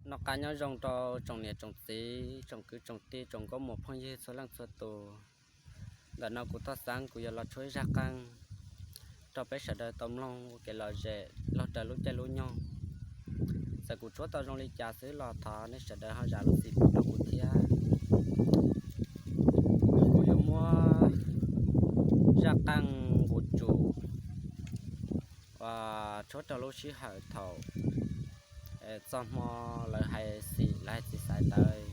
Noj qab nyob zoo rau tsoom niam tsoom txiv, tsoom kwv tsoom tij, tsoom nkauj muam phooj ywg txhua leej txhua tus. Ntawm no kuv Thoj Xeeb kuv yuav los tshuab ib zaj qeej rau peb sawv daws tau mloog ua kev lom zem los raws lub caij lub nyoog. Txawm kuv tshuab tau zoo li cas xwb los thov nej sawv daws ho zam lub txim pub rau kuv thiab. Kuv yuav muab zaj qeej nqus tsum uas tshuab rau lub sij hawm thaum txog hmo lawv hais xim, lawv hais txiv xaiv ntawd,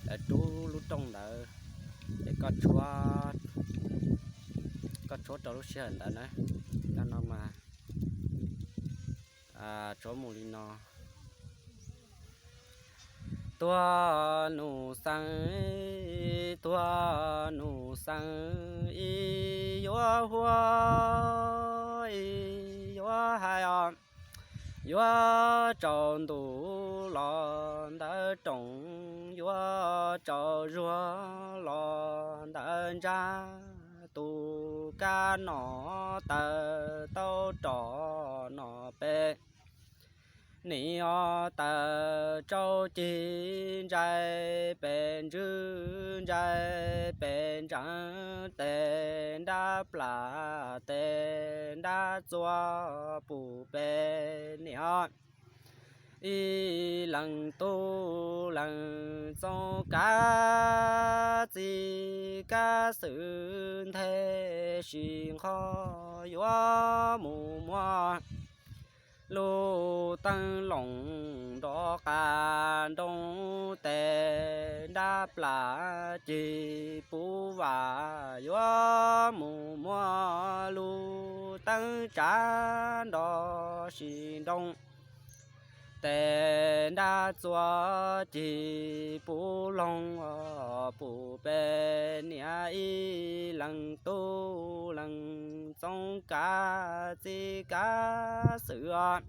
lawv rub lub rooj ntawd, ces koj tshuab rau lub sij hawm ntawd na. Cov no mas tshuab mus li no. Tuag nus xeeb, tuag nus xeeb, ib yuav huab ib yuav hais os. Yuav tsaus ntuj los ntawd roos, yuav tsaus zuag los ntawd ntsab. Tus kab nom tawm tau rov nom pem, nim os tawm tsaus cig ntsais pem ntswg ntsais pem ntseev, tes nrab plam tes nrab txuas pum pem niam. Ib leeg tub leeg txoov kav txij kav xwm nthe sis nqho yuav mus muab lub teeb loos nrov qab nroo, tes nrab plam cig puv vam yuav mus muab lub teeb tsav nrov sis nroo, tes nrab txuas cig puv loog pum pem niam. Ib leeg tub leeg txoov kav txij kav xwm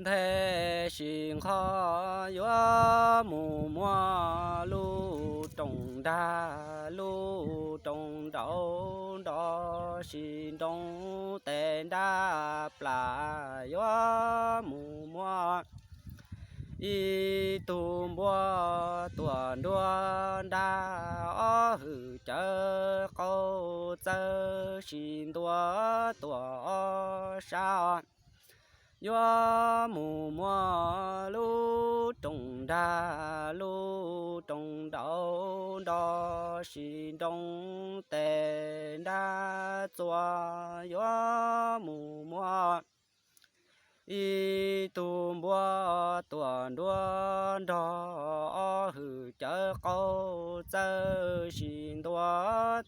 nthe sis nqho yuav mus muab lub roos nrag lub roos nraud nrov sis nroo, tes nrab plam yuav mus muab ib tug npua tuam nruab nrag, ob hwm cawv qaug txawj sis ntua tuam ob sab. Yuav mus muab lub roos nrag lub roos nraud nrov sis nroo, tes nrab txuas yuav mus muab ib tug npua tuam nruab nrog, ob hwm cawv qaug txawj sis ntua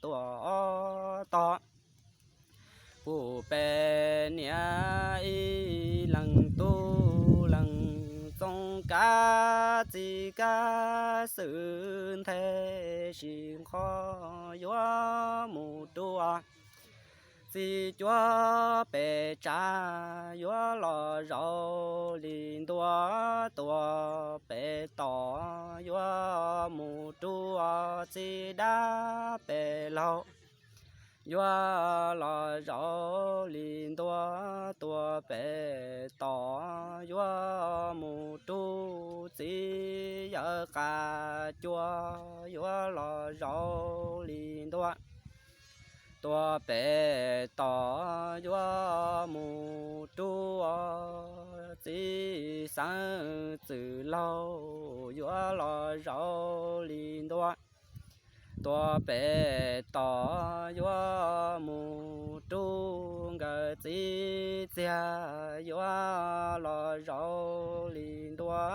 tuam ob tog. Pum pem niam ib leeg tub leeg txoov kav txij kav xwm nthe sis nqho yuav mus rub txiv cuab pem tsav, yuav los zaum li ntua tuam pem tom, yuav mus rub txiv dab pem laug, yuav los zaum li ntua tuam pem tom, yuav mus rub txiv yawg qab cua, yuav los zaum li ntua tuam pem tom, yuav mus rub txiv xeeb txwm laug, yuav los zaum li ntua tuam pem tom, yuav mus rub nkawd txiv txiag, yuav los zaum li ntua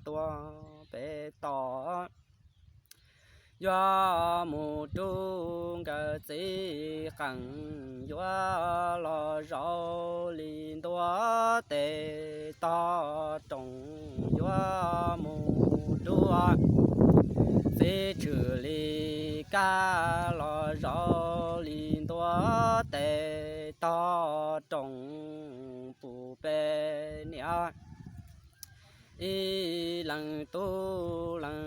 tuam pem tom, yuav mus rub nkawd txiv qeej, yuav los zaum li ntua tes tog roos, yuav mus rub txiv tshwm li kaj, los zaum li ntua tes tog roos pum pem niam. Ib leeg tub leeg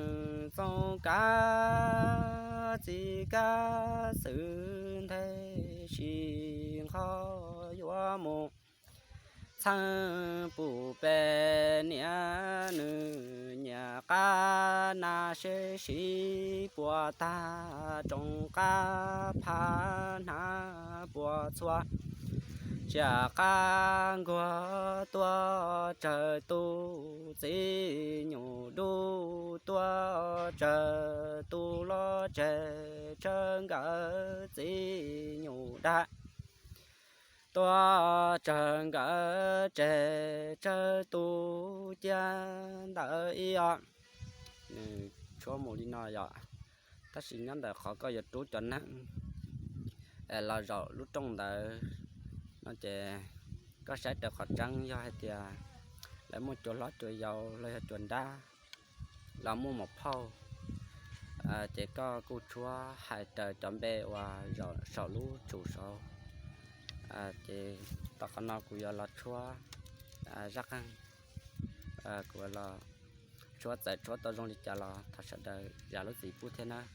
txoov kav txij kav xwm nthe sis nqho yuav mus txheej pub peb niam, nws nyiam qab nas seb siv puas tag, rooj qab phab hnav puas txhua, tsiaj qab nkuaj tuaj tsawg tus, txiv nyuj dub tuaj tsawg tus, los tseg tsawg nkawd txiv nyuj dab tuaj tsawg nkawd tseg tsawg tus. Cia ntawd ib os, nws tshuab mus li no yom, tab sis nyob ntawm qhov koj yuav rub cov neeg los zaum lub rooj ntawd no ces koj saib raws qhov tseeb, yog hais tias lawv muaj cua hlob cua yau los yog cua nrab los muaj maum phauj, ces koj kuj tshuab hais raws cov npe uas zaum saum lub tsum saud. Ces tom qhov no kuv yuav los tshuab zaj qeej, kuv los tshuab txawm tshuab tau zoo li cas los thov sawv daws zam lub txim pub thiab nawb.